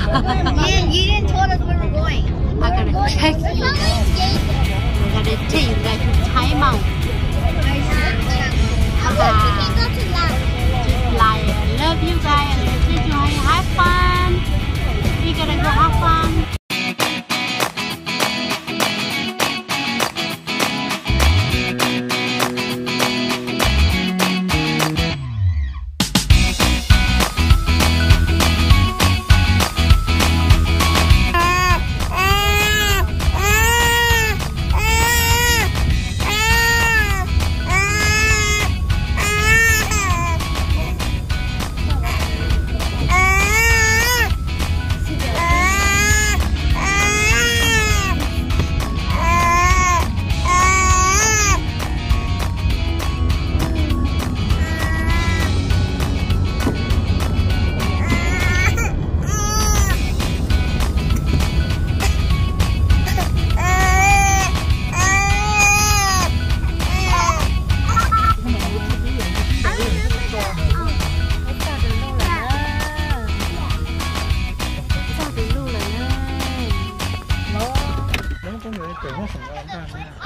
You didn't, you didn't told us where we're going. I'm gonna check you. We're gonna take you guys to Thai Mall. Bye. Bye. Love you guys. Have fun. We gotta go have fun.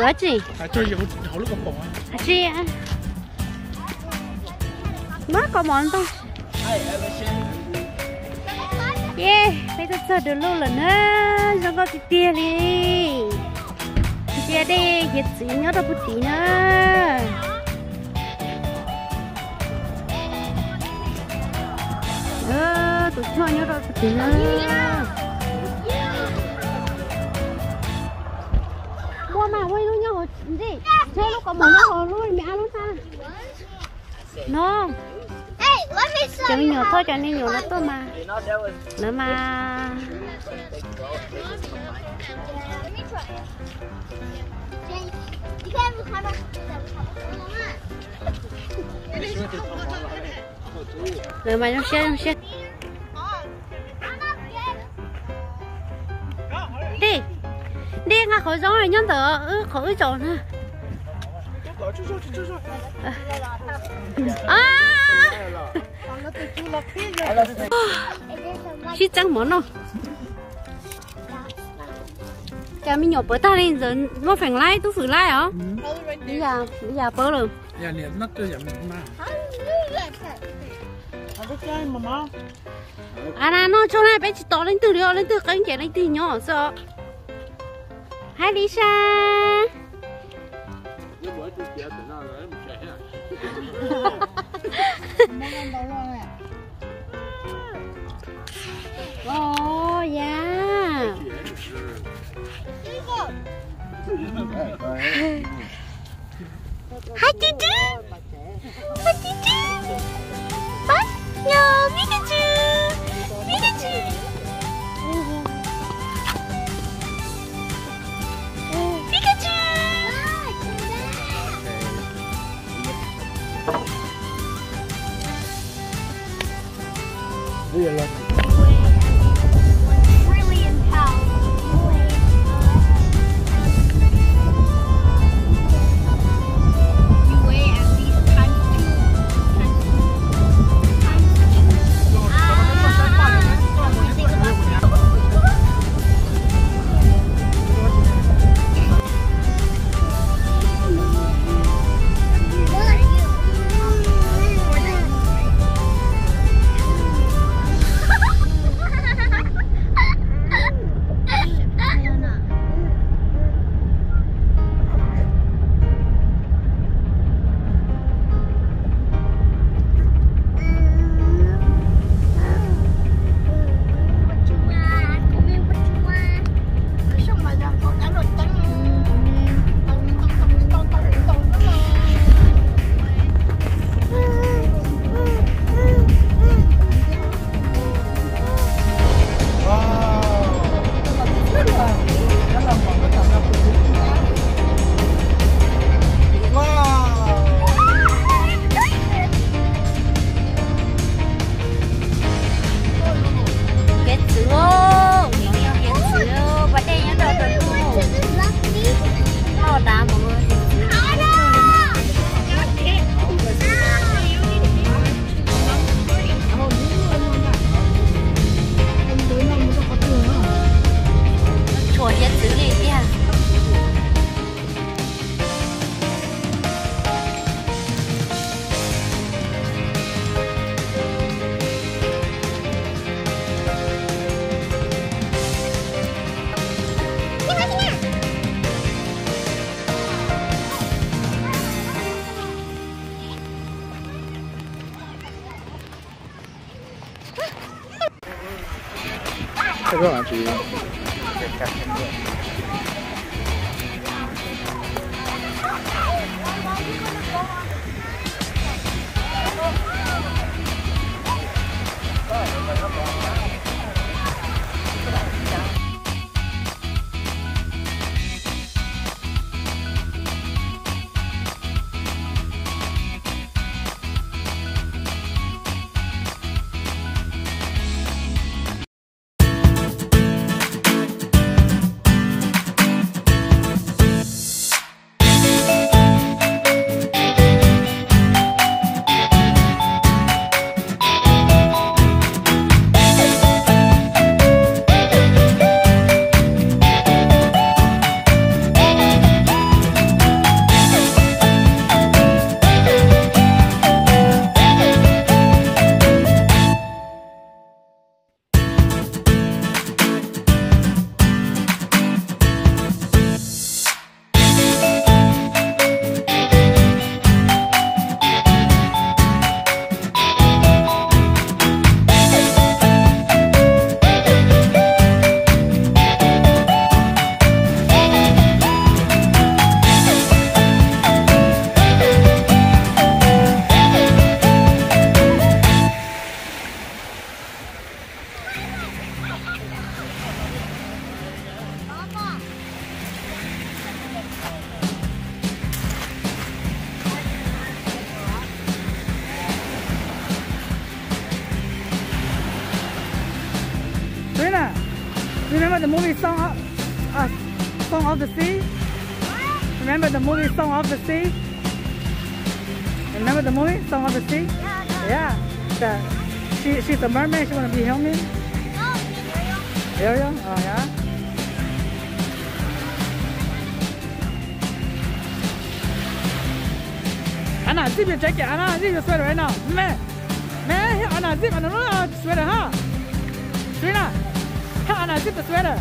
Ua tsi? Tsi. Muab kaus mom ntag. Yes, peb twb txog Dua Luj lawm na, zoo nkauj tiag tiag li. Ntsia dej hiav txwv nyob rau puag tid na. Tus tshuaj nyob rau puag tid na. Muaj mas, muaj ib lub nyob hauv ntsej, tshuaj lub kaus mom nyob hauv lub me ab lub na. No, cov me nyuam thauj cov me nyuam no tuaj mas, lawv mas. Lawv mas zoo siab zoo siab. Dej, dej nqa qhov zoo nyob ntawm wb qhov wb zaum na. Sib txeeb mov noj. Cas me nyuam pawv tag li ntawd, muaj feem laib tub fwm laib os. Li yam pawv lawm. A na, noj tsaug na, peb tsis tos leej twg li os, leej twg qeeb ces leej twg nyob xwb os. Hais li sas. Os, yam. Hais tiag tiag. Hais tiag tiag. Pab, yog Pikachu. Pikachu. Pikachu. Ej, koj hais tsis Trina, you remember the movie Song of, uh, Song of the Sea? Remember the movie Song of the Sea? Remember the movie Song of the Sea? Yeah, yeah. Yeah. The, she, she's a mermaid. She wanna be human. Oh, Ariel? Ariel? Oh, yeah. Anna, zip your jacket. Anna, zip your sweater right now. Man, man, help Anna zip Anna sweater, huh? Trina, help Anna zip the sweater.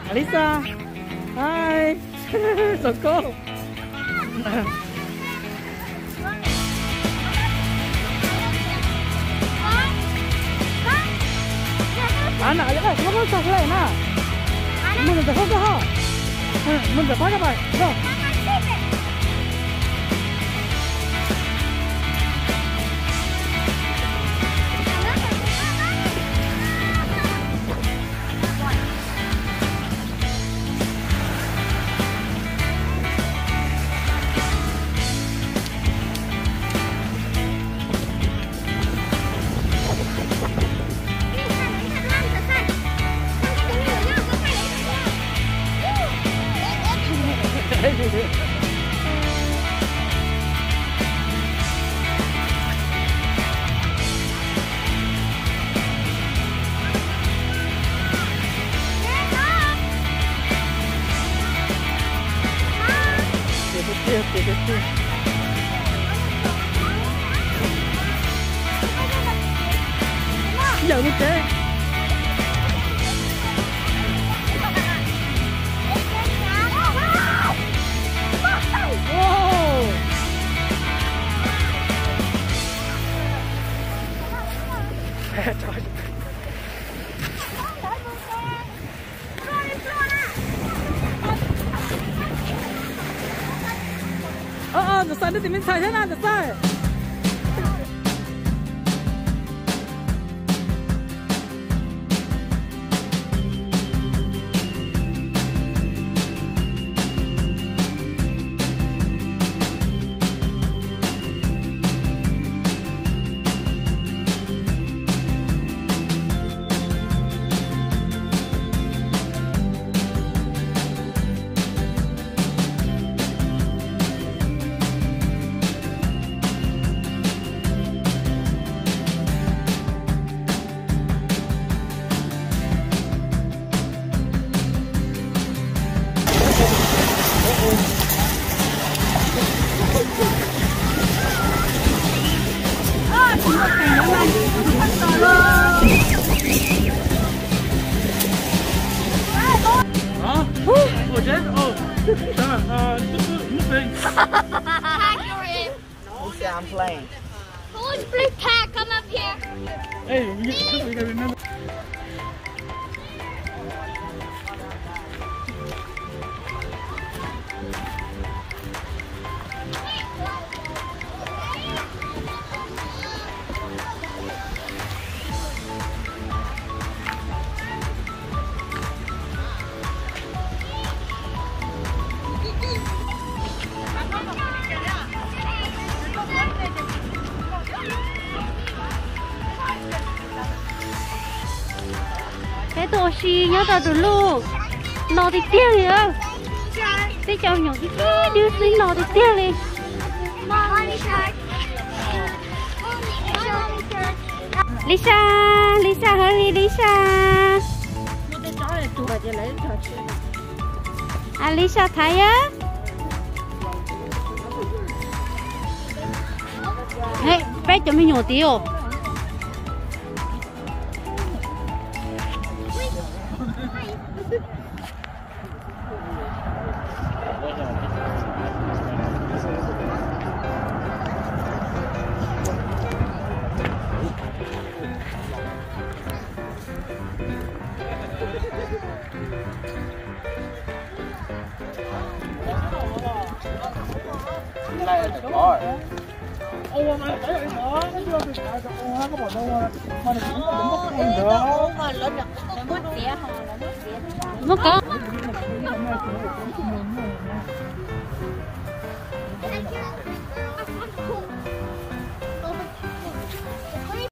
Alisa, hi. So cold. Anna, mus ntawm qhov ko ho. Mus ntawm qhov ko ho. Mus ntawm qhov ko pais. Yawm mus tsev. Ntxawm Xais, neb tus me ntxhais thiab na Ntxawm Xais. Who said I'm playing? Who's Big Cat? Come up here. Hey, we get, we gotta remember. Peb tuaj ua si nyob rau tus luj no tiag tiag li. Peb cov me nyuam tib tib dub xwb no tiag tiag li. Lisa, Lisa, hurry, Lisa. A, Lisa thaiv a. Peb cov me nyuam tid os. Muab ko.